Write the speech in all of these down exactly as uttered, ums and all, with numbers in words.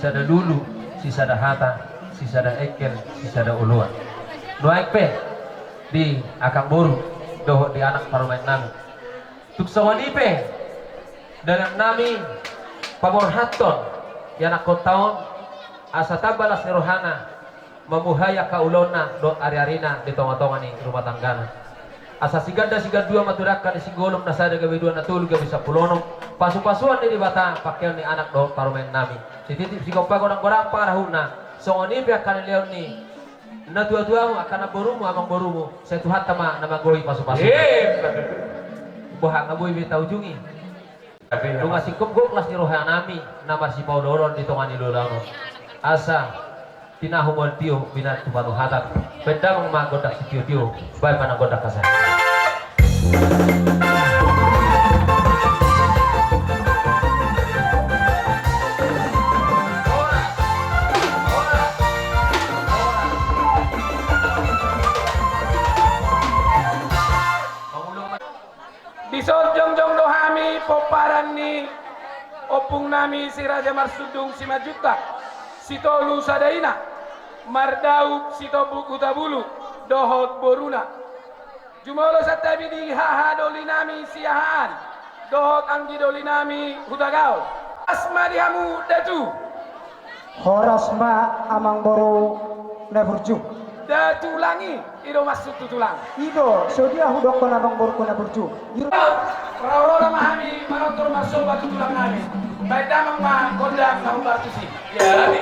Sisada lulu, sisada hata, sisada engkel, sisada oloan. Nuaeng pe di angka boru dohot di anak parumaen nami. Tung songon i pe dalan nami paborhathon ianakhonta on asa tamba las ni rohana, mamuhai angka ulaonna dohot ariarina di tongatonga ni rumah tanggana. Asa siganda sigandua ma tu dangka ni singgolom, na sada gabe dua, na tolu gabe sampulu onom. Pasupasuon ni Debata pangkeon ni anak dohot parumaen nami. Sititi sigompa godang-godang pangarahutna. Songon i pe angka na nilehon ni natuatuamu, angka namborumu, amangborumu, sai Tuhanta ma na manggohi pasupasu. Eh, betul. Boha nga boi be taujungi. Nunga singkop gok las ni roha nami na marsipaolooloan di tonga ni ulaon on. Asa tinahu ma on tio, binatang tu panuhatan. Baen damang ma gondang sitiotio, baen ma nang gondang hasahatan. Dison jongjong do hami pomparan ni ompung nami si Raja Marsundung Simanjuntak, Sitolu Sada Ina, Mardaup Sitombuk Hutabulu, dohot boruna. Jumolo santabi di haha doli nami Siahaan, dohot anggi doli nami Hutagaol. Horas ma di hamu datu. Horas ma amangboru na burju. Datu Langi, i do maksud tu tulang. I do, so dia hudokkon amangboruku na burju. Ro-, rohana ma hami manortor marsomba tu tulang nami. Baen damang ma gondang na hombar tusi. Ya, Rabi.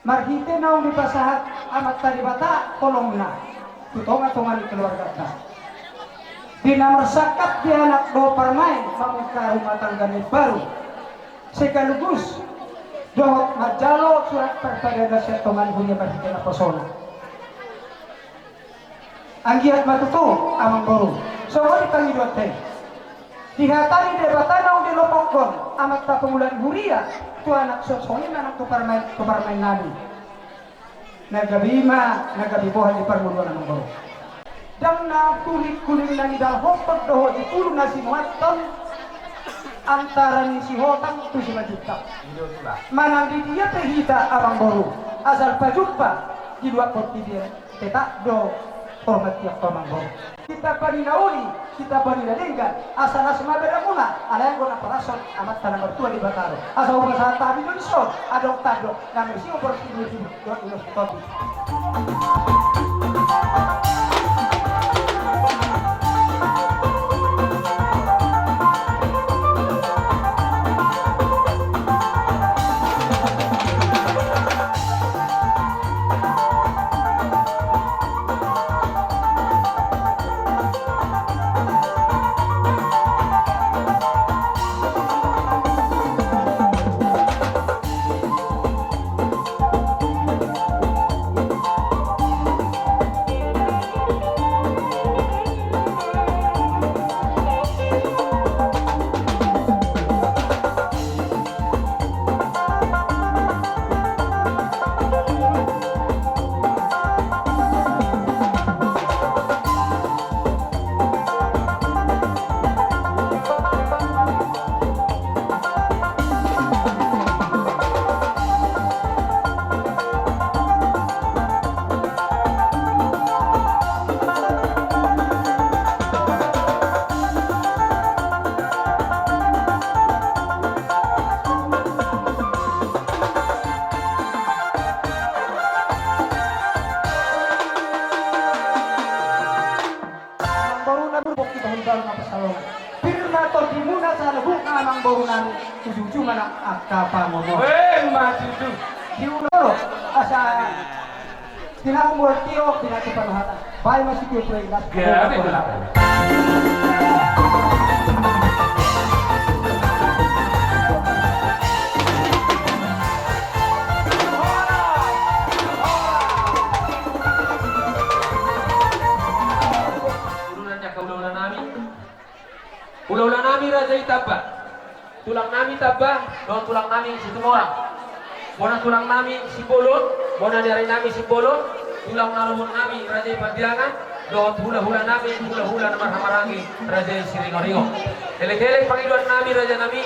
Marhite naung dipasahat Amanta Debata holongna tu tongatonga ni keluarganta, di na marsangkap di anak dohot parumaen mamungka rumah tangga na imbaru, sekaligus dohot manjalo surat parpadanan sian tonga ni huria marhite naposona. Anggiat ma tutu, amangboru, songon i pangidoanta i. Di hata ni Debata naung dilopokhon Amanta pangula ni huria tu anak, songon i ma nang tu parumaen, tu parumaen nami. Na gabe i ma na gabe bohal ni parngoluan, amangboru. Ndang na hulinghuling na nidalhophon dohot di pulu na sinuanhon antara ni Sihotang tu Simanjuntak. Manang di dia pe hita, amangboru, asal pajumpa di luat portibi on, tetap do hormat tiap amangboru. Hita bani na uli, hita bani na denggan, asa las ma badanmuna, alai anggo na parashon Amanta na martua Debata do. Asa hupasahat hami do dison, adong tando na marsio portibi. Tahun baru ma pansalongan. Pir ma tondimuna saluhutna amangboru nami, ujung-ujungna angka pangomoan. Emma tutu. Di ulaon asa tinahumol tio, tinahumol hata. Baen ma sitio tu ilas. Gabe ma. Uduran jaka ulaon nami. Hulahula nami Raja i Tamba, tulang nami Tamba, dohot tulang nami Situmorang, bona tulang nami Simbolon, bona ni ari nami Simbolon, tulang na lomon nami Raja i Pandiangan, dohot hulahula nami, hulahula na marhahamaranggi Raja i Siringoringo. Elek-elek pangidoan nami raja nami,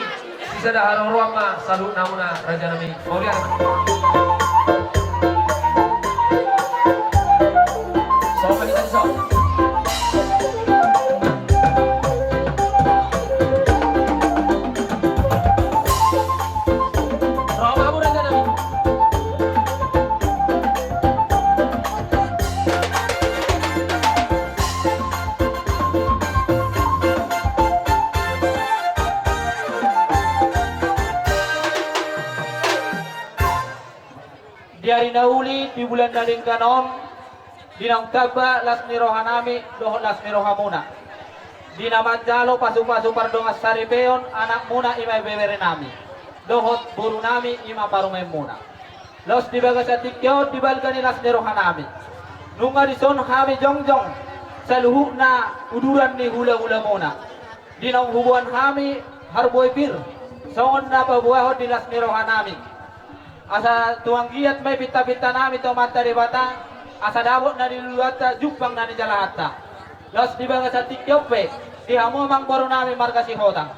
sisada haroroan ma saluhutna muna raja nami. Mauliate. Di ari na uli, di bulan na denggan on, di naung tamba las ni roha nami dohot las ni rohamuna, di na manjalo pasu-pasu pardongan saripeon anakmuna, i ma ibebere nami dohot boru nami, i ma parumaenmuna. Laos di bagasan tingki on, di balga ni las ni roha nami, nunga dison hami jongjong saluhutna uduran ni hulahulamuna. Di naung huboan hami harbue pir, songon na paboahon di las ni roha nami, asa tuanggiat ma i pinta-pinta nami tu Amanta Debata, asa dapot na niluluanta, jumpang na nijalaanta. Laos di bagasan tingki on pe, di hamu amangboru nami marga Sihotang,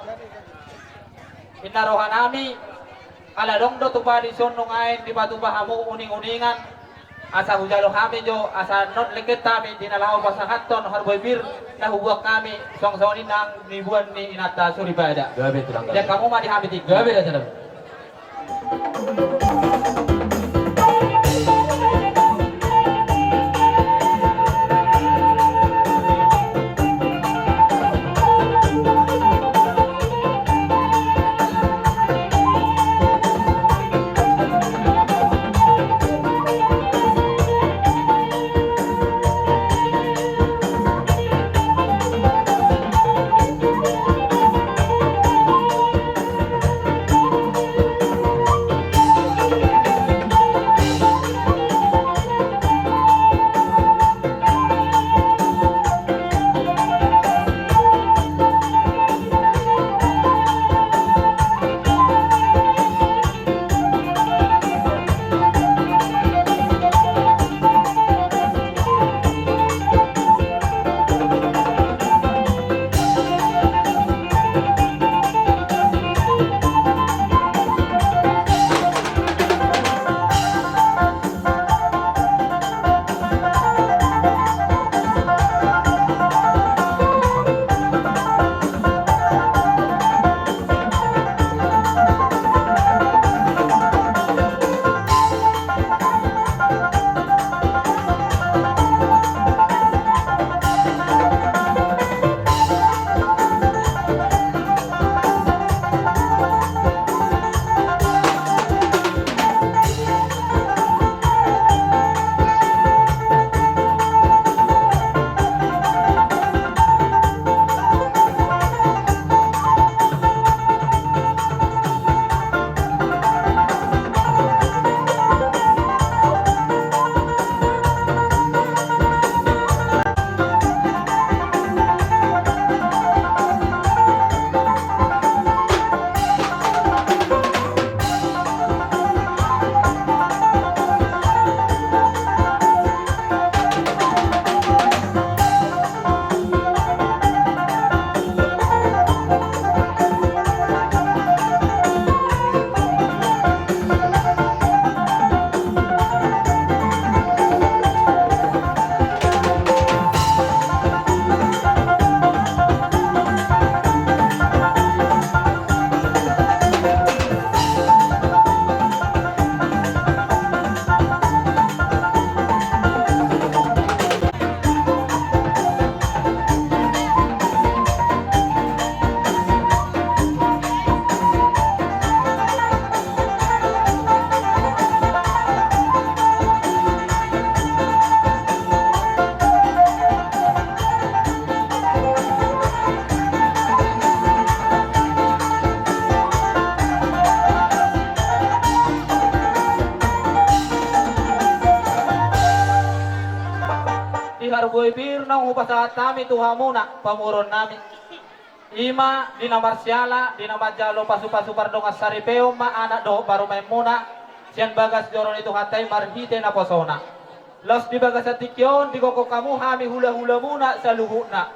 inna roha nami, ala adong do tupa dison, nuaeng dipatupa hamu uning-uningan, asa hujalo hami jo asa non lengket hami di na laho pasahathon harbue pir na huboan hami, songon-songon i nang niboan ni inanta soripada. Gabe tulang. Jangka hamu ma di hami tingki. Gabe raja nami. Hupasahat hami tu hamuna pamoruon nami. Ima di na marsiala, di na manjalo pasupasu pardongan saripeon ma anak dohot parumaenmuna, sian bagas joro ni Tuhanta i marhite naposona. Laos di bagasan tingki on digokhon hamu hami hulahulamuna saluhutna,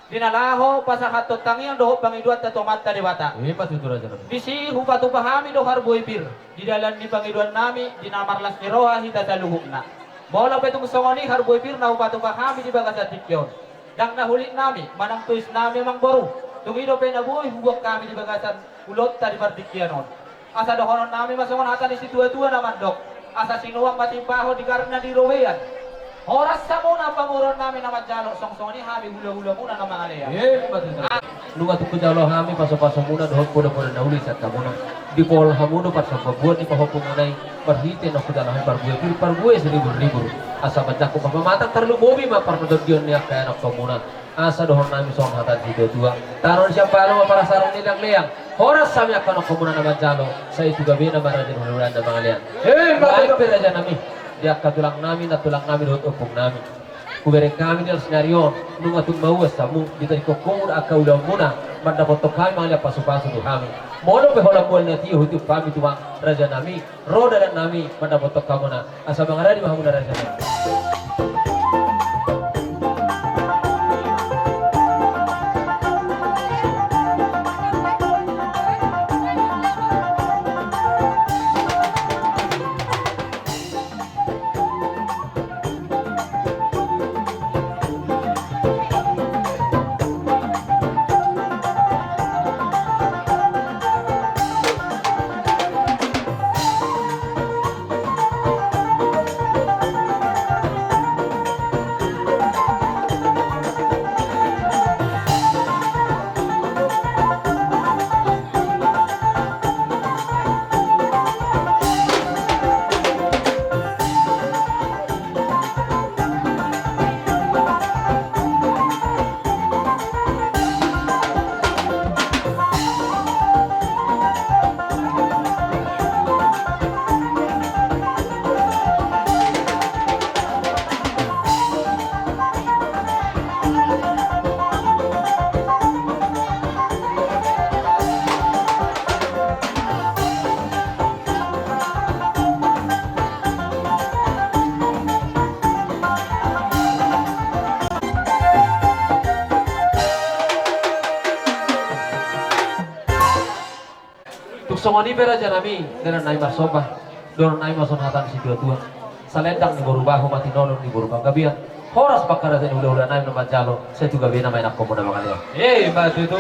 di na laho pasahathon tangiang dohot pangidoanta tu Amanta Debata. Ima tutu, raja nami. Disi hupatupa hami do harbue pir di dalan ni pangidoan nami, di na marlas ni roha hita saluhutna. Molo pe tung songon i harbue pir na hupatupa hami di bagasan tingki on, ndang na hulit nami manang tois nami, amangboru. Tung i dope na boi hubuat hami di bagasan ulaonta di partingkian on. Asa dohonon nami ma songon hata ni situatua na mandok: Asa sinuan ma timbahon di garik na di robean. Horas hamuna pamoruon nami na manjalo, songon i hami hulahulamuna na mangalean. Ima tutu. Nunga tung hujalo hami pasupasumuna dohot podapoda na uli sian hamuna. Dipohol hamu do parsombabuan ni pahompumuna i, marhite na hujalo hami parbue pir, parbue siriburribur. Asa manjangkon ma pamatang, tarlumobi ma partondion ni angka ianakhonmuna. Asa dohonon nami songon hata ni situatua: Taruhon sian palo ma parasaran ni leangleang. Horas hami angka ianakhonmuna na manjalo, sai tu gabena ma raja ni hulahulamuna na mangalean. Ima tutu. Baen pe, raja nami, di angka tulang nami, nantulang nami dohot ompung nami. Hubereng hami di las ni ari on, nunga tung mauas hamu, ditadingkon hamu do angka ulaonmuna, mandapothon hami mangalean pasupasu tu hami. Molo pe holan mual na tio hutiop hami, tulang, raja nami, ro dalan nami mandapothon hamuna. Asa mangaradi ma hamuna, raja nami. Tung songon i pe, raja nami, dalan nami marsomba, dohonon nami ma songon hata ni situatua: Salendang ni boru bahu ma tinonon ni boru panggabean. Horas ma angka raja ni hulahula nami na manjalo, sai tu gabena ma ianakhonmuna na mangalean. Ima tutu.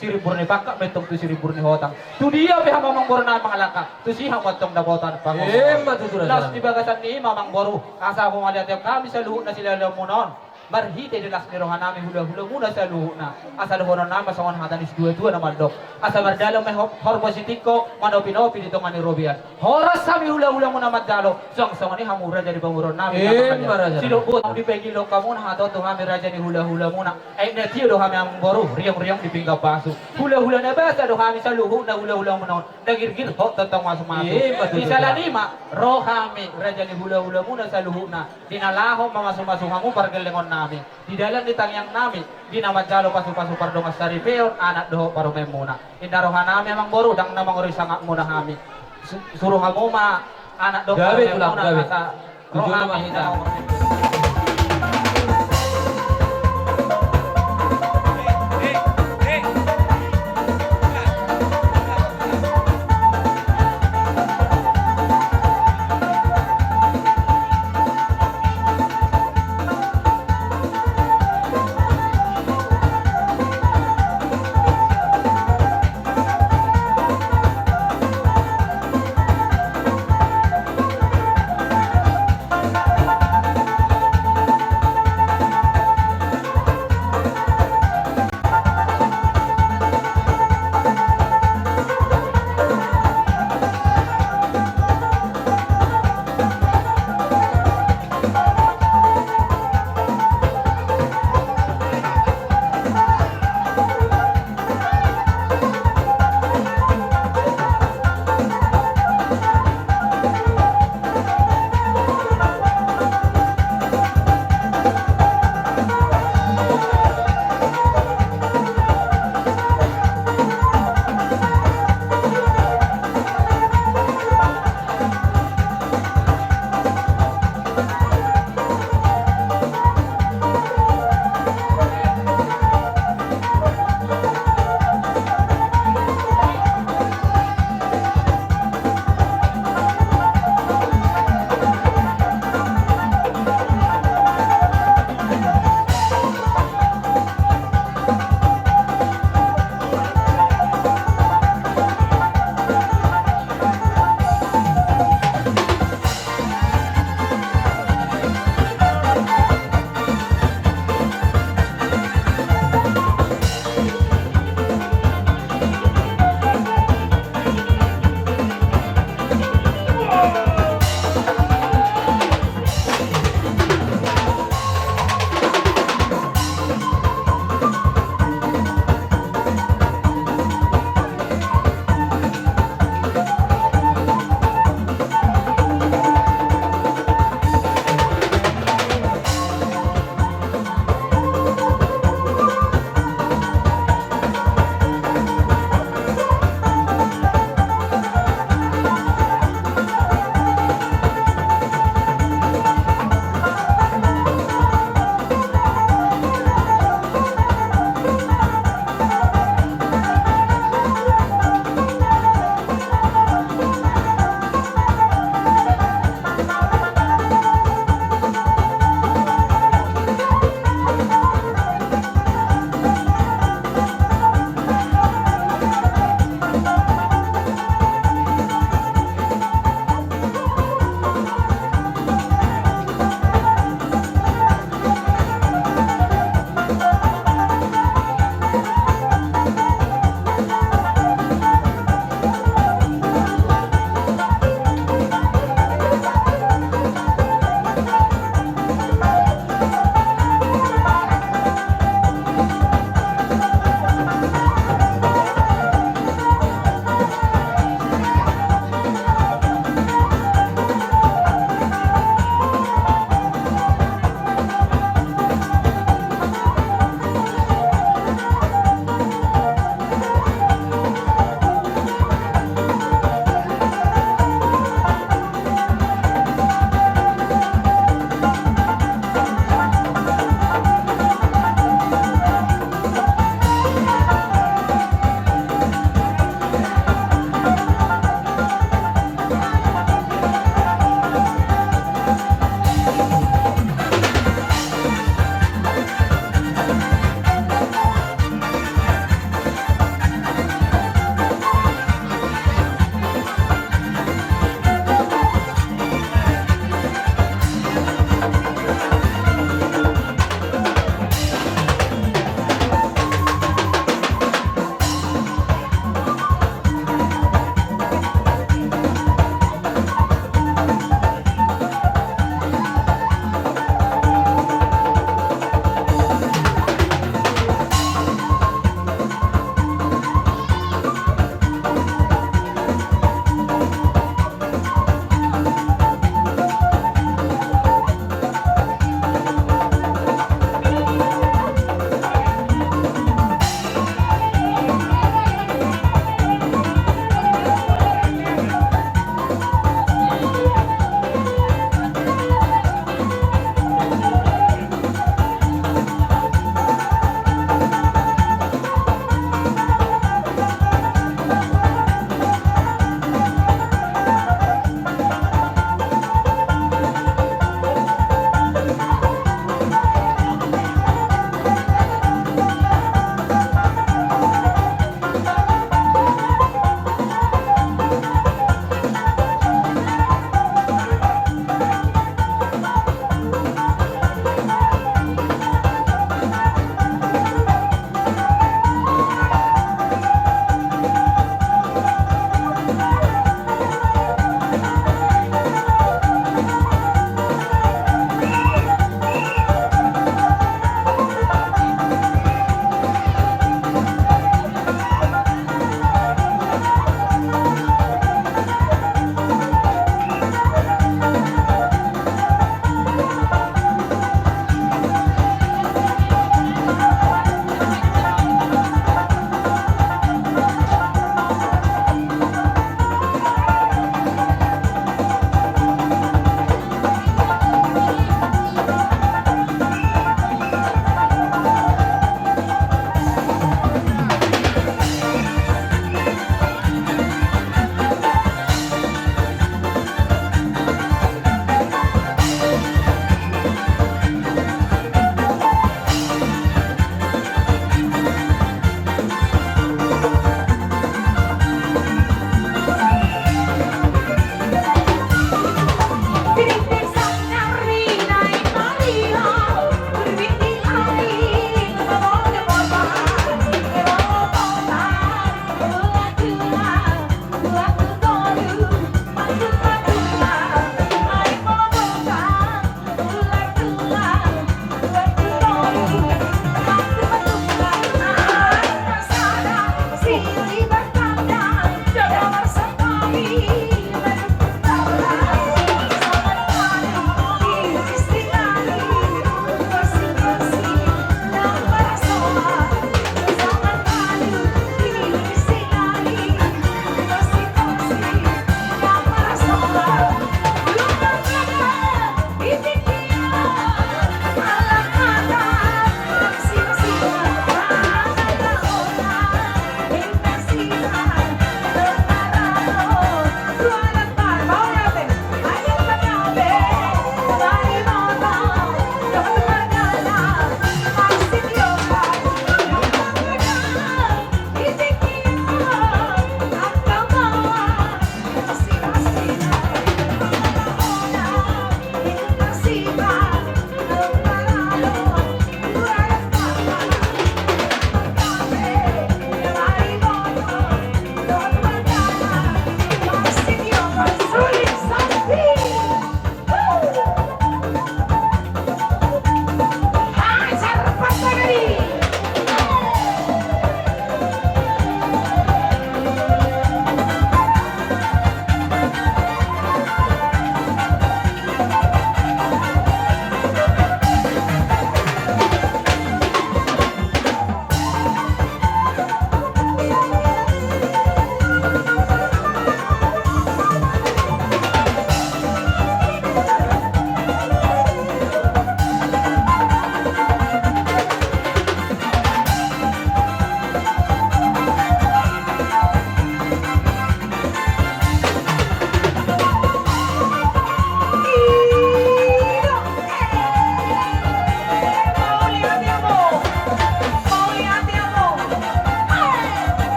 Sirimbur ni pangkat ma antong tu sirimbur ni hotang. Tu dia pe hamu, amangboru, na mangalangka, tusi hamu antong dapotan pangomo. Ima tutu, raja nami. Laos di bagasan ni i ma, amangboru, asa hamu mauliate hami saluhutna silehonleonmuna on, marhite di las ni roha nami hulahulamuna saluhutna. Asa dohonon nami ma songon hata ni situatua na mandok: Asa mardalan ma ho-, horbo sitingko, manopinopi di tonga ni robean. Horas hami hulahulamuna manjalo, songon i hamu raja ni pamoruon nami. Ima, raja nami. Sidok buat dipangilo hamu na hatahon tu hami raja ni hulahulamuna. Aek na tio do hami, amangboru, riongriong di pinggan pasu. Hulahula na basa do hami saluhutna hulahulamuna on, na girgir hot tongtong masumasu. Ima tutu. Di siala ni i ma ro hami raja ni hulahulamuna saluhutna, di na laho mamasumasu hamu pargellengon nami, di dalan ni tangiang nami, di na manjalo pasupasu pardongan saripeon anak dohot parumaenmuna. Inna roha nami, amangboru, ndang na mangori sangapmuna hami. Su-, suru hamu ma anak dohot parumaenmuna, gabe, tulang, gabe. Asa tu jolo ma hita.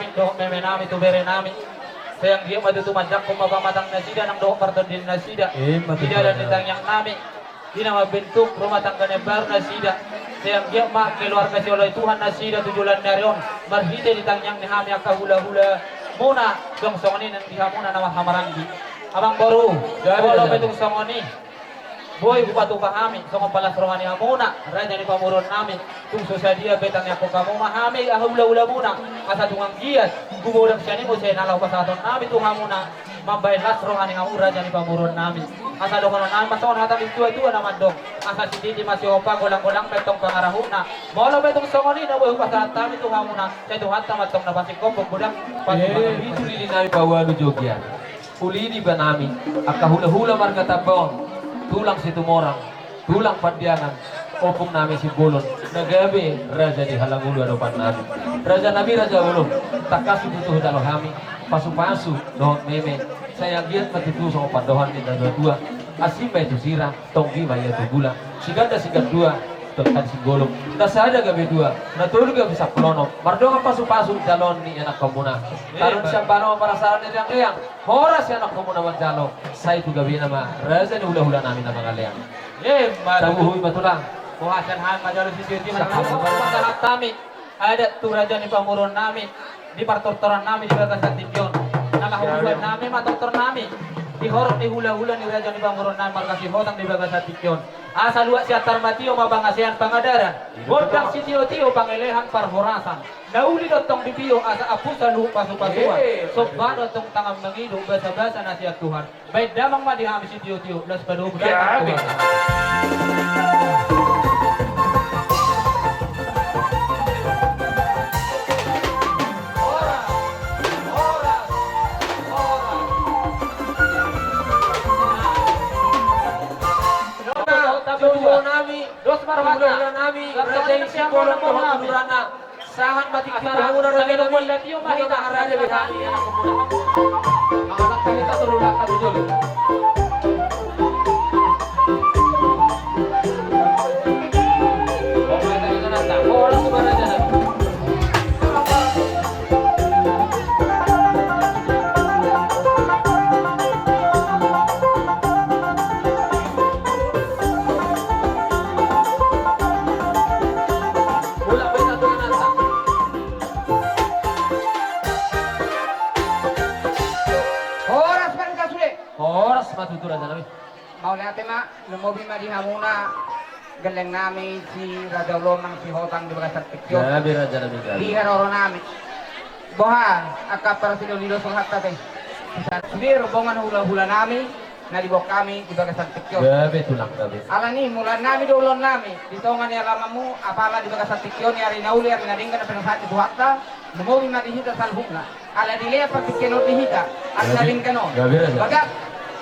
Dohot meme nami tu bere nami. Sai anggiat ma tutu manjangkon ma pamatang nasida nang dohot partondian nasida. Ima tutu. Di dalan ni tangiang nami, di na mambentuk rumah tangga na baru nasida. Sai anggiat ma keluarga sioloi Tuhan nasida tu joloan ni ari on. Marhite di tangiang ni hami angka hulahula muna, dong songon i nang di hamuna na marhahamaranggi. Amangboru, molo pe tung songon i, boi hupatupa hami songon palas roha ni hamuna, raja ni pamoruon nami. Tung so sadia pe tangiangkon hamu ma hami angka hulahula muna, asa tung anggiat hugubodang sian i muse na laho pasahaton nami tu hamuna, mambahen las roha ni hamu raja ni pamoruon nami. Asa dohonon nami ma songon hata ni situatua na mandok: Asa sititi ma sihopa, golanggolang ma antong pangarahutna. Molo pe tung songon i na boi hupasahat hami tu hamuna, sai Tuhanta ma antong na pasingkop godang. Ima tutu. Uli ni nami paualu jogia. Uli ni ba nami, angka hulahula marga Tambaon, tulang Situmorang, tulang Pandiangan, ompung nami Simbolon, na gabe raja ni halangulu adopan nami. Raja nami, raja olo, tangkas tutu hujalo hami pasupasu dohot meme, sai anggiat ma tutu songon pandohan ni natuatua: Asing ma i tu sira, tonggi ma i tu gula, siganda sigandua, tongkan singgolom, na sada gabe dua, na tolu gabe sampulu onom, mardongan pasupasu jaloon ni anakkonmuna. Tano ni Sambano, parasaran ni leangleang, horas i anakkonmuna manjalo, sai tu gabena ma raja ni hulahula nami na mangalean. Ima tutu. Tabuhu ma tulang. Boha sian hami manjalo sitiotio, pasahat hami adat tu raja ni pamoruon nami, di partortoran nami di bagasan tingki on. Na laho hubuan hami ma tortor nami di horong ni hulahula ni raja ni pamoruon nami marga Sihotang di bagasan tingki on. Asa luat siantar ma tio ma pangasean pangadaran, gondang sitiotio pangelehan parhorasan. Na uli do antong dipio asa ampus saluhut pasupasuan. Somba do antong tangan mangido basabasa na sian Tuhan. Baen damang ma di hami sitiotio, laos padomu damang. Horas, horas, horas. Dos marhata. Nami, raja i Simbolon dohot madurana. Sahat ma tingki on, raja nami. Muna ma raja be hami. Mangalangka hita tu rula kami dulu. Horas ma raja nami. Horas ma hita sude. Horas ma tutu raja nami. Mauliate ma, lumobi ma di hamuna gelleng nami si Raja Ulon nang Sihotang di bagasan tingki on. Gabe raja nami, gabe. Di haroro nami. Boha angka parasido-lido, songon hata pe. Sude rombongan hulahula nami na diboan hami di bagasan tingki on. Gabe tulang, gabe. Alani i mauliate nami do, ulaon nami di tonga ni alamanmu, apala di bagasan tingki on, di ari na uli, ari na denggan, na pinasahat ni Tuhanta. Lumobi ma di hita saluhutna. Ala dilehon partingkian on di hita, ala na denggan on. Gabe, gabe, raja. Bagak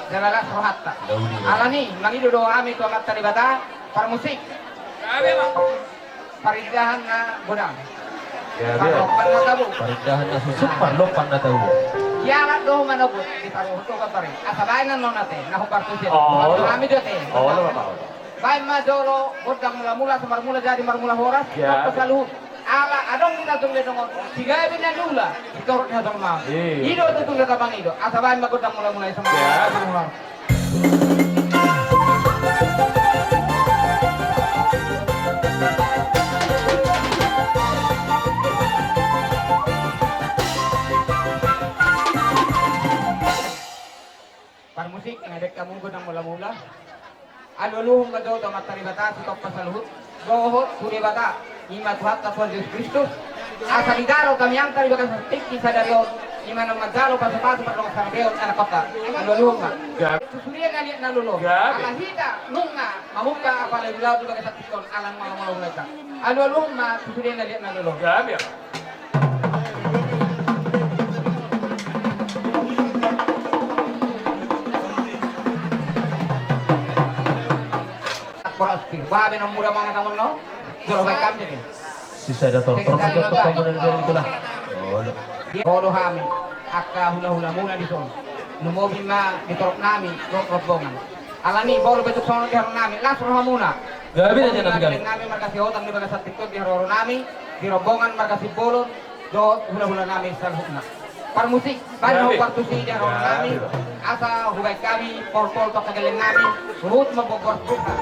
jala las rohanta. Gabe, gabe. Alani i mangido do hami tu Amanta Debata, parmusik. Gabe, Bang. Parindahan na godang. Gabe. Parlompan na tabo. Parindahan na sunsum, parlompan na tabo. Dialap do manogot, ditaruhon do gambari. Asa baen annon ate, na hombar tu sian. Oh. Hami do ate. Oh, gondang. Baen ma jolo gondang mulamula, asa marmula jadi marmula horas. Gabe. Saluhut. Ala adong di na tung be dongan, sigabe na niula, sitorop ni hatolmaon. Iya. I do tutu na tapangido, asa baen ma gondang mulamula i, asa marmula. Iya. Parmusik, nga denggan hamu gondang mulamula. Alualuhon ma jo tu Amanta Debata sitompa saluhut, dohot tu Debata, i ma Tuhanta Tuhan Jesus Kristus, asa dijalo tangiangta di bagasan tingki sadari on, i ma na manjalo pasupasu pardongansaripeon anakkonta. Alualuhon ma. Gabe. Tu sude na liat na lolo. Gabe. Ala hita nunga mamungka apala di laut di bagasan tingki on, ala nunga molo mulai ta. Alualuhon ma tu sude na liat na lolo. Gabe. Boras pir babe na muda mana tangon no. Jolo baik kam jadi. Sisada tortor. Sisada tortor. Itulah. Olo. Dia bodo hami. Angka hulahula muna di son. Lumobi ma di torop nami, torop rombongan. Alani i, molo pe tung songon i di haroro nami, las rohamuna. Gabe, raja nami, gabe. Nami marga Sihotang di bagasan tingki on di haroro nami, di rombongan marga Simbolon, Dohot hulahula nami saluhutna. Parmusik, baen ma hupatusi di haroro nami, asa hubaen hami polpol tu angka gelleng nami, huhut mamboan boras.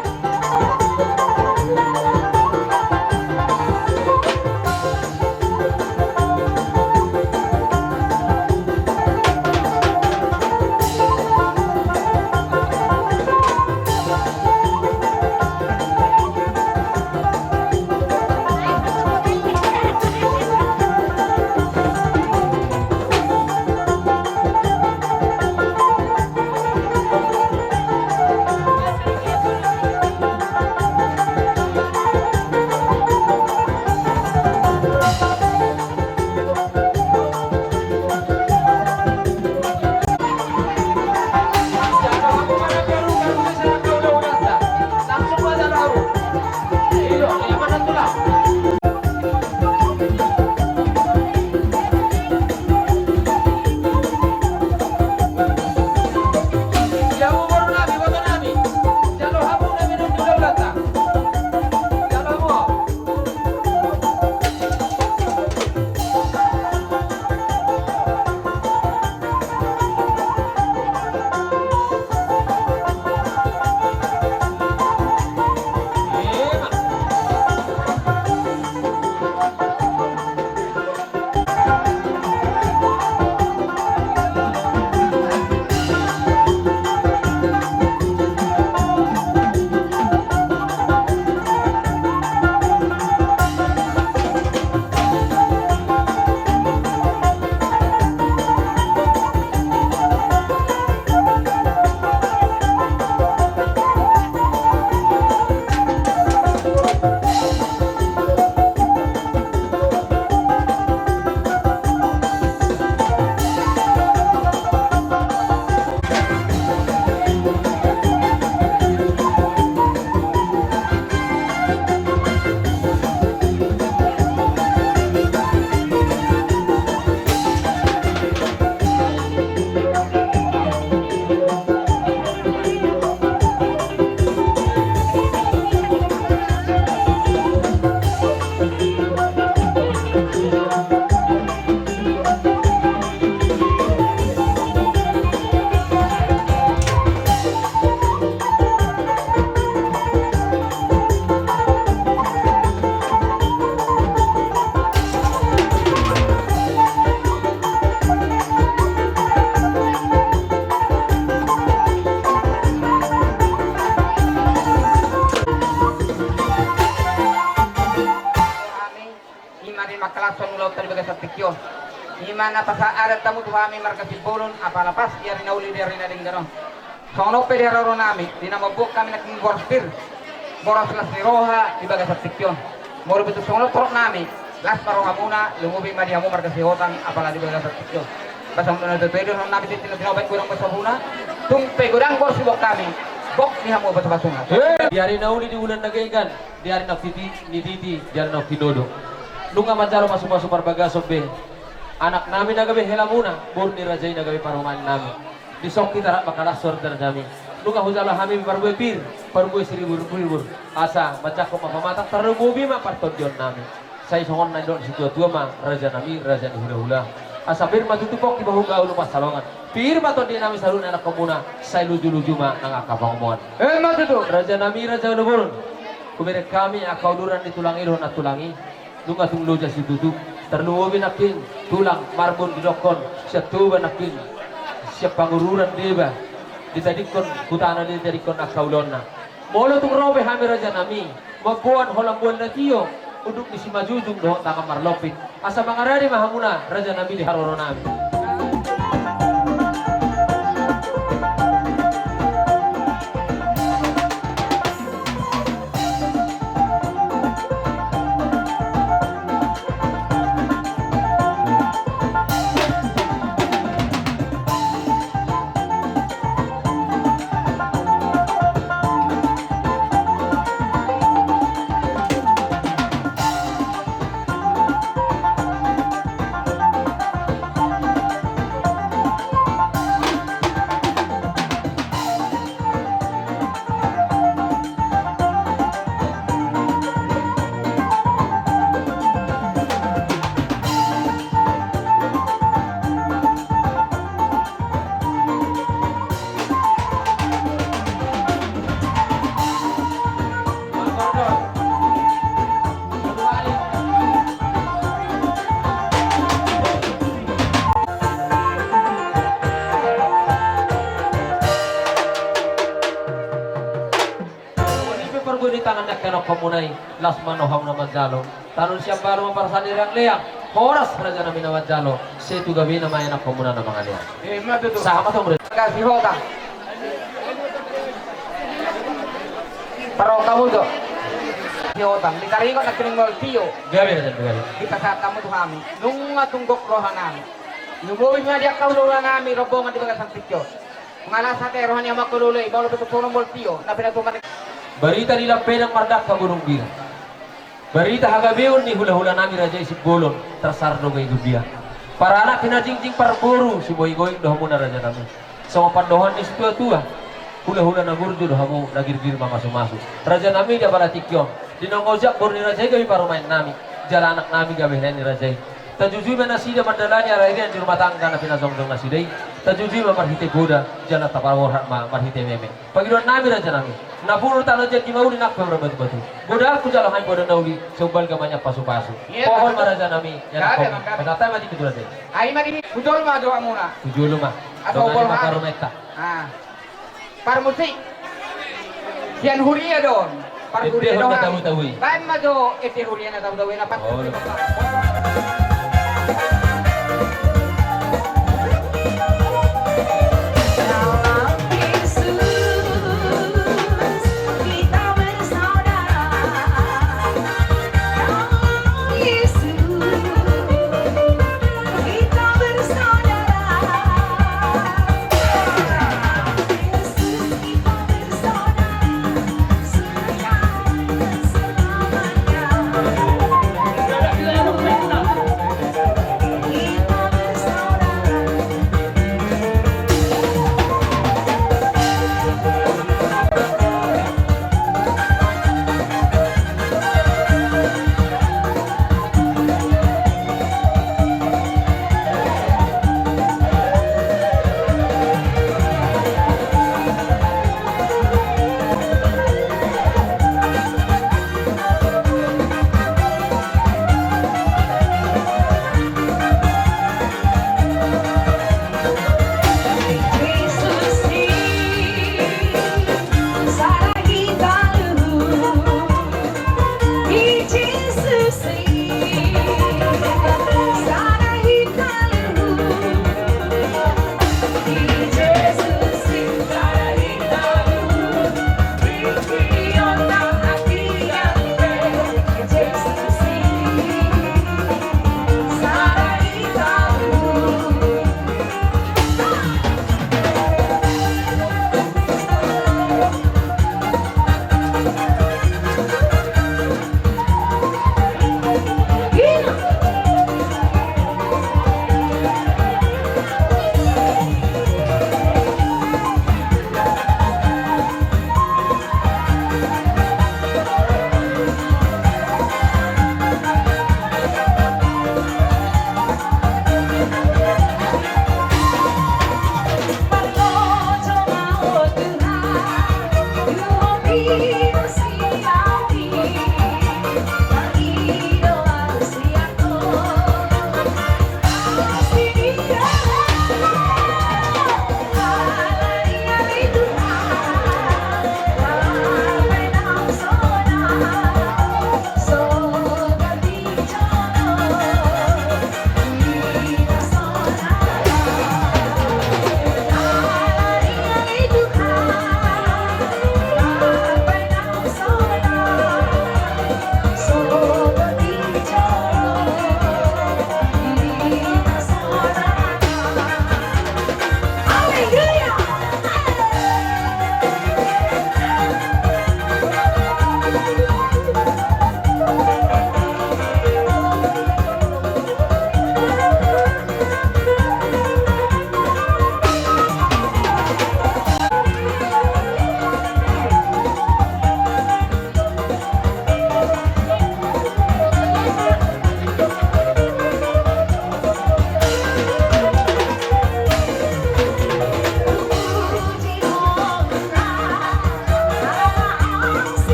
Ima di mangkalashon ulaonta di bagasan tingki on. Ima na pasahat adat hamu tu hami marga Simbolon, apala pas di ari na uli di ari na denggan on. Songon on pe di haroro nami, di na mamboan hami nangkin boras pir, boras las ni roha di bagasan tingki on. Molo pe tung songon on torop nami, las ma rohamuna, lumobi ma di hamu marga Sihotang, apala di bagasan tingki on. Ba songon na tutu i dohonon nami tintin na tinapu godang basabuna, tung pe godang boras diboan hami, gok ni hamu basabasuna. Di ari na uli di bulan na denggan, di ari na titi, ni titi, di ari na tinodo. Nunga manjalo pasupasu parbagason be. Anak nami na gabe helamuna, boru ni raja i na gabe parumaen nami. Dison hita rap mangkalashon raja nami. Nunga hujalo hami parbue pir, parbue siriburribur. Asa manjangkon ma pamatang, tarlumobi ma partondion nami. Sai songon na nidok ni situatua ma, raja nami, raja ni hulahula. Asa pir ma tutu pongki bahulga ulu pansalongan. Pir ma tondi nami saluhut ni anakkonmuna, sai lujuluju ma nang angka pangomoan. Ima tutu. Raja nami, raja na bolon. Hubereng hami angka uduran ni tulang i dohot nantulang i. Nunga tung loja situtu. Tarlumobi nangkin tulang Marbun didokkon sian Toba nangkin, sian Pangururan deba ditadingkon, hutana ditadingkon angka ulaonna. Molo tung ro pe hami raja nami mamboan holan boan na tio, unduk ni simanjujung dohot tangan marlompit. Asa mangarade ma hamuna raja nami di haroro nami. Ianakhonmuna i, las ma annon hamu na manjalo. Tano ni sian baru ma parsarian leang. Horas raja nami na manjalo. Sai tu gabena ma ianakhonmuna na mangalean. Ima tutu. Sahat ma hamu. Kasih hotang. Parroha hamu jo. Kasih hotang. Di taringot na kining mol tio. Gabe raja nami, gabe. Dipasahat hamu tu hami. Nunga tunggok roha nami. Lumobi ma di angka hulahula nami rombongan di bagasan tingki on. Mangalasa te roha ni amangku lolo i, molo pe tu sono mol tio na pinatupa. Barita di Lampedang mardangka burung bira. Barita hagabeon ni hulahula nami raja i Simbolon, tarsar do gabe dia. Paranak pinajingjing parboru sigoigoi do hamuna raja nami. Songon pandohan ni situatua, hulahula na burju do hamu, na girgir mamasumasu. Raja nami, di apala tingki on, di naung ojak boru ni raja i gabe parumaen nami, jala anak nami gabe hela ni raja i. Tajujui ma nasida mandalani ararian di rumah tangga na pinajongjong nasida i. Tajujui ma marhite goda, jala tapaborhat ma marhite meme. Pangidoan nami raja nami, na pur tano jagi mauli nang pe marbatu-batu. Godangku jala hami poda na uli, sai umbalga ma nian pasupasu. Ia, pohon ma raja nami, ia gabe, na pohon. Gabe. Pasahat ma tingki tu raja i. Ai ma di, tu jolo ma jo hamuna. Tu jolo ma. Asa dongan umbol ma hami. Parumaenta. Ah. Parmusik. Sian huria do on. Parhuria do on. Ende huria na tabo-tabo i. Baen ma jo ende huria na tabo-tabo i na pas. Oh,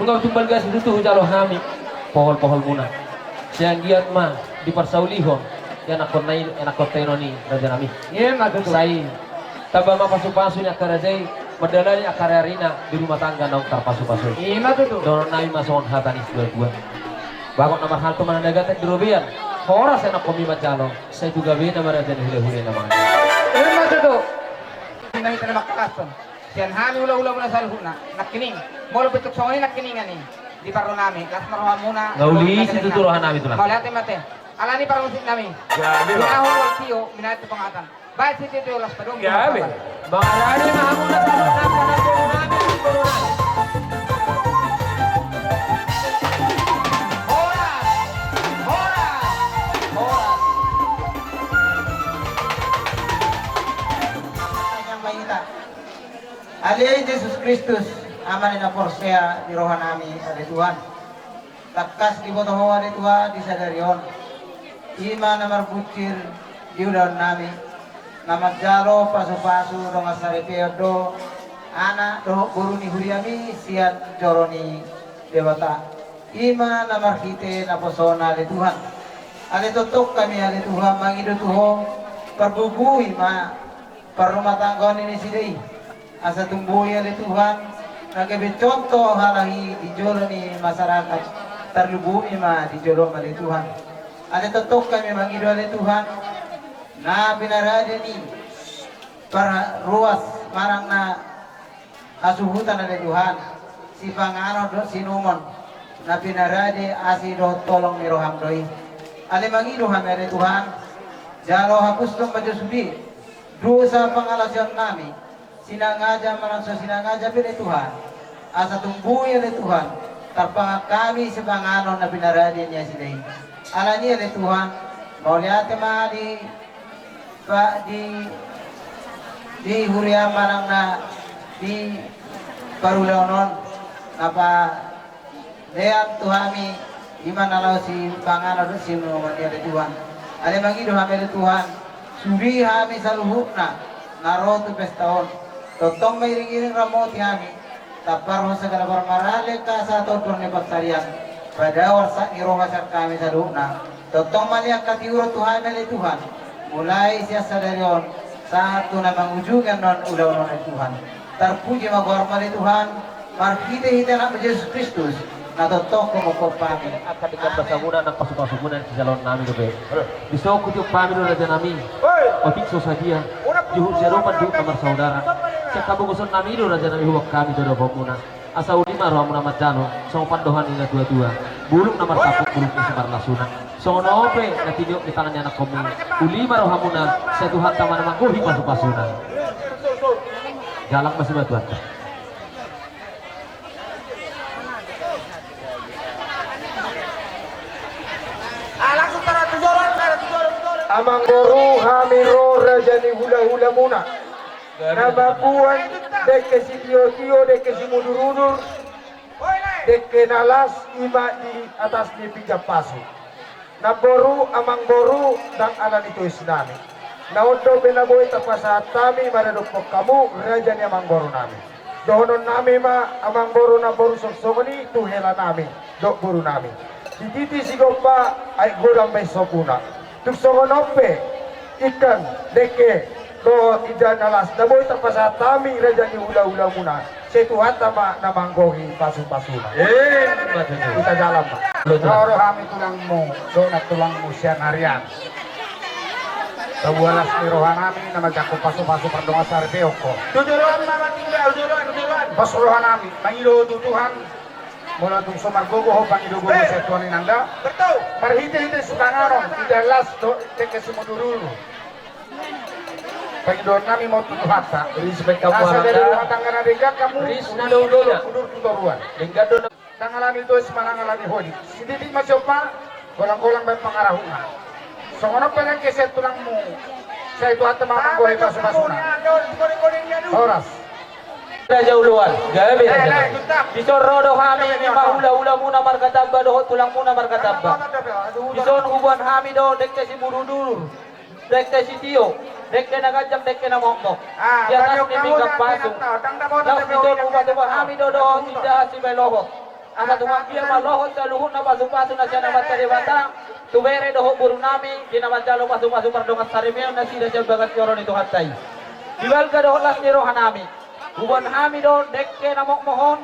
Tumbal gas tutu hujalo hami pohol-pohol muna. Sai anggiat ma diparsaulihon ianakkon nai, ianakkon teno ni raja nami. Ima tutu. Sai tamba ma pasu-pasu ni angka raja i mandalani angka ari-arina di rumah tangga naung tarpasu-pasu. Ima tutu. Dohonon nami ma songon hata ni situa-tua. Bagot na marhalto ma na gatek di robean. Horas ianakkon mi manjalo. Sai tu gabena ma raja ni hula-hula na mangan. Ima tutu. Nami tena makalasson. Sian hami hula-hula muna saluhutna, nangkining. Molo bentuk songon i nangkiningan i di parro nami, las ma roha muna. Nga uli isi tutu roha nami tulang. Mauliate ma te. Alani parmusik nami. Gabe. Minahon wal tio, minahon tu pangatan. Baik si tio las padong. Gabe. Mangalani ma hamuna saluhutna, nami, nami. Horas, horas, horas. Ale Jesus Kristus, Ama ni na porsea di roha nami, ale Tuhan. Tangkas diboto Ho ale Tuhan di sadari on. Ima na marbuncir di ulaon nami, na manjalo pasu-pasu dongan saripeon do anak dohot boru ni huriami sian joro ni Debata. Ima na marhite naposona ale Tuhan. Ale tongtong hami ale Tuhan mangido tu Ho, parbubuhi ma parrumatanggaon ni nasida i. Asa tumbuhi ale Tuhan, na gabe contoh halak i di jolo ni masyarakat, tarlumobi ma di jolo ale Tuhan. Ale tongtong hami mangido ale Tuhan, na pinarade ni parruas manang na hasuhuton ale Tuhan, sipanganon dohot siinumon, na pinarade asi dohot holong ni roham do i. Ale mangido hami ale Tuhan, jalo hapushon ma jo sude dosa pangalaosion nami, sinangaja manang so sinangaja pe ale Tuhan. Asa tumbuhi ale Tuhan, tarpangan hami sipanganon na pinarade ni nasida i. Alani ale Tuhan, mauliate ma di, pa, di, di huria manang na di parulaon on, na pa lean tu hami, ima na laho sipanganon dohot siinumon i ale Tuhan. Ale mangido hami ale Tuhan, sude hami saluhutna na ro tu pesta on. Tongtong ma iring-iring ramoti hami, tamparhon sagala parmarale angka satondor ni pansarian, padao arsak ni roha sian hami saluhutna. Tongtong ma lean hatiuron tu hami ale Tuhan, mulai sian sadari on sahat tu na mangujungi annon ulaon on ale Tuhan. Tarpuji ma goarmu ale Tuhan, marhite-hite Anakmu Jesus Kristus, na tongtong humophop hami. Angka denggan basamuna nang pasu-pasumuna na sijaloon nami dope. Dison hutiop hami do raja nami. Otik so sadia, juhut siadopan juhut na marsaudara. Sian habogoson nami do raja nami huboan hami tu adopanmuna. Asa uli ma rohamuna manjalo, songon pandohan ni natua-tua. Bulung na marsampuk bulung ni simarlasuna. Songon on pe na tiniop ni tangan ni anakkonmi. Uli ma rohamuna, sai Tuhanta ma na manggohi pasu-pasuna. Jalang ma sibatuanta. Amangboru, hami ro raja ni hula-hulamuna. Na mamboan dengke sitio-tio, dengke simudur-udur, dengke na las, ima di atas ni pinggan pasu. Namboru, amangboru, ndang ala ni tois nami. Na on dope na boi tapasahat hami maradophon hamu raja ni amangboru nami. Dohonon nami ma amangboru namboru songon i tu hela nami dohot boru nami. Sititi sigompa aek godang baen sombuna. Tung songon on pe, ingkon dengke dohot indahan na las na boi tapasahat hami raja ni hula-hulamuna, sai Tuhanta ma na manggohi pasu-pasuna. Ima tutu. Hita jalang ma. Ro do hami tulangmu, dohot nantulangmu sian arian. Tabualas ni roha nami na manjangkon pasu-pasu pardongan saripeon ho. Tu joloan ma mangido, joloan, joloan. Pos roha nami mangido tu Tuhan. Molo tung so margogo ho pangido gogo sian Tuhan i nangga. Marhite-hite sipanganon, indahan las dohot dengke simudur-udur. Pangidoan nami ma on tu Tuhanta. Asa gabe rumah tangga na denggan hamu. Ris na dohot udur tu toruan. Denggan do na. Ndang ala ni tois manang ala ni holi. Sititi ma siompa, golang-golang baen pangarahutna. Songon on pe dengke sian tulangmu, sai Tuhanta ma manggohi pasu-pasuna. Horas. Raja ulaon, gabe raja. Dison ro do hami, ima hula-hulamuna marga Tamba dohot tulangmuna marga Tamba. Dison huboan hami do dengke simudur-udur, dengke sitio, dengke na ganjang, dengke na mokmok. Di atas ni pinggan pasu. Laos dison hupatupa hami do dohot indahan sipalohot. Asa tung anggiat ma lohot saluhutna pasupasu na sian Amanta Debata tu bere dohot boru nami di na manjalo pasupasu pardongan saripeon nasida sian bagas joro ni Tuhanta i. Di balga dohot las ni roha nami, huboan hami do dengke na mokmok on,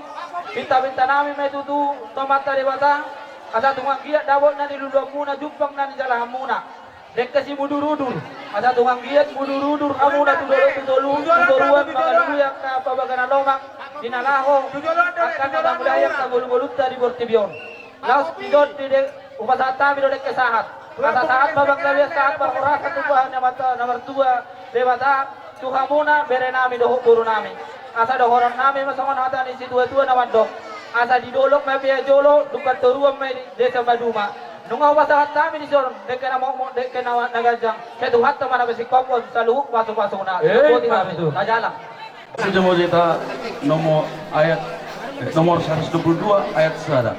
pintapinta nami ma i tutu tu Amanta Debata, asa tung anggiat dapot na niluluanmuna, jumpang na nijalahanmuna. Dengke simudurudur, asa tung anggiat mudurudur hamuna tu dolok tu toru, tu toruan, mangalului angka pabagana lomak di na laho, angka na mangulahon angka golugolunta di portibi on. Laos didok di de, hupasahat hami do dengke sahat. Asa sahat ma panggabean, sahat parhorasan tu Tuhan na martua Debata, tu hamuna bere nami dohot boru nami. Asa dohonon nami ma songon hata ni situatua na mandok: Asa di dolok ma i pe jolo, dung partoruan ma i desa maduma. Nunga hupasahat hami dison dengke na mokmok, dengke na ganjang. Sai Tuhanta ma na pasingkophon saluhut pasupasuna. Eh, boti hami tu. Tajalang. Situ mau cerita nomor ayat, eh, nomor seratus dua puluh dua ayat sada.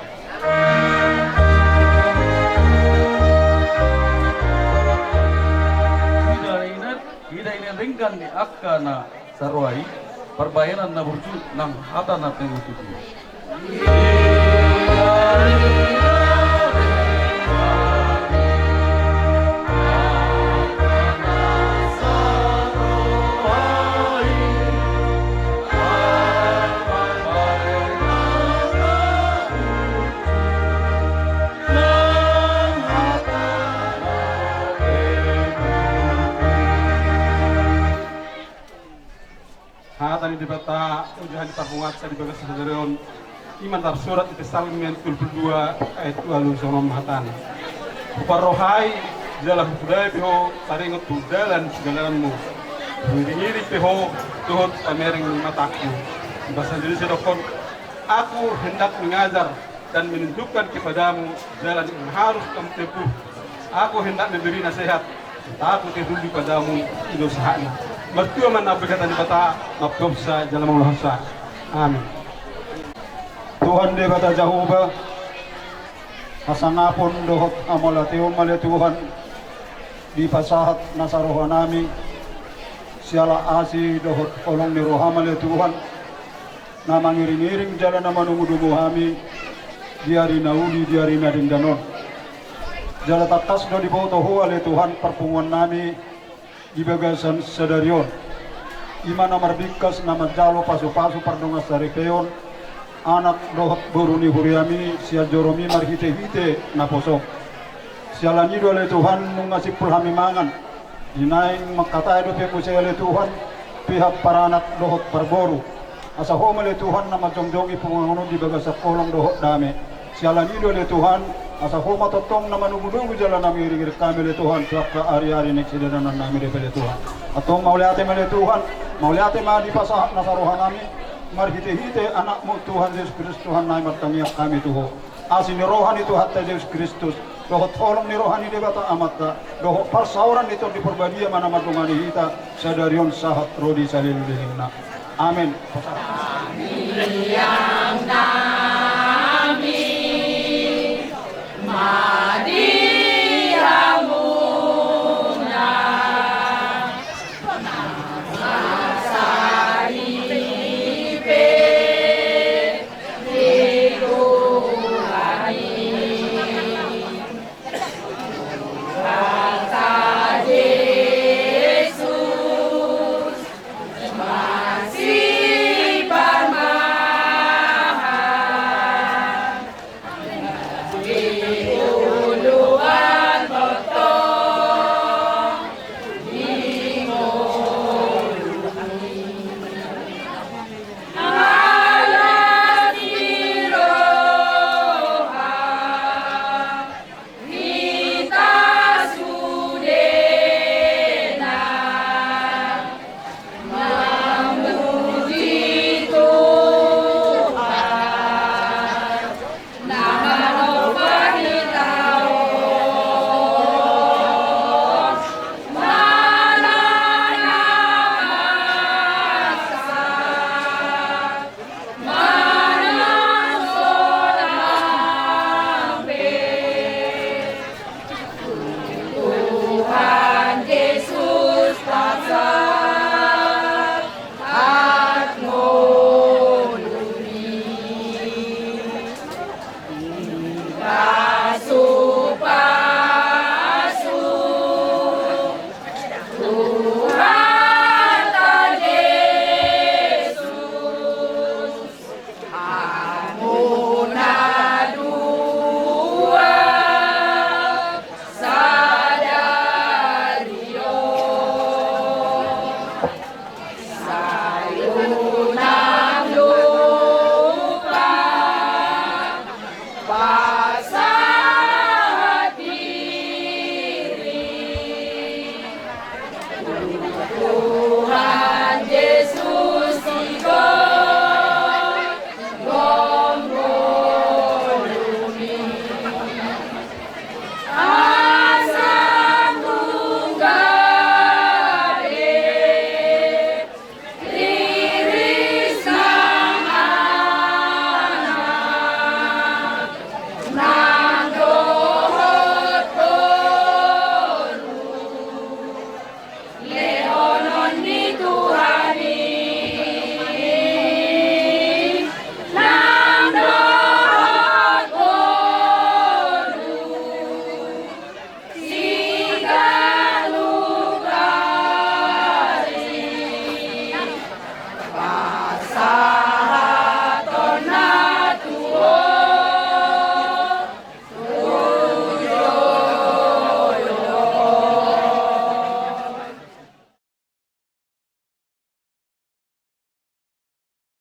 Ida ini, ida ini ringgan di angka na saroha i, parbahenan na burju nang hata na penghutu. Hata ni Debata, ojahan ni parpunguanta di bagasan sadari on, i ma na tarsurat di Psalmen tolu pulu dua ayat ualu, songon on ma hatana: Huparrohai jala hupudai pe ho taringot tu dalan sidalananmu. Huiringiring pe ho dohot pamereng ni matangku. Di bahasa Indonesia didokhon: Aku hendak mengajar dan menunjukkan kepadamu jalan yang harus kamu tempuh. Aku hendak memberi nasihat, tetapi terhulu padamu itu sahatnya. Martua ma na pegatan di bata, mapopsa jala maulah sa. Amin. Tuhan Debata Jahowa, hasangapon dohot hamauliateon ma ale Tuhan, dipasahat nasa roha nami, siala asi dohot holong ni roham ale Tuhan, na mangiringiring jala na manungudungu hami di ari na uli, di ari na denggan on. Jala tangkas do diboto ho ale Tuhan parpunguan nami di bagasan sadari on, i ma na marbingkas na manjalo pasupasu pardongan saripeon anak dohot boru ni huriami sian joromi marhitehite naposom. Siala ni i do ale Tuhan nunga simpul hami mangan. Di naeng mangkatai dope muse ale Tuhan, pihak paranak dohot parboru. Asa ho ma ale Tuhan na manjongjongi punguan on di bagasan holong dohot dame. Siala ni i do ale Tuhan, asa ho ma tongtong na manungudungu jala na mangiringiring hami ale Tuhan tu angka ariari ni sidalanannami dope ale Tuhan. Antong mauliate ma ale Tuhan, mauliate ma dipasahat nasa roha nami, marhitehite Anakmu Tuhan Jesus Kristus Tuhannami, martangiang hami tu ho. Asi ni roha ni Tuhanta Jesus Kristus dohot holong ni roha ni Debata Amanta dohot parsaoran ni Tondi Parbadia ma na mandongani hita sadari on sahat ro di saleleng ni lelengna. Amen.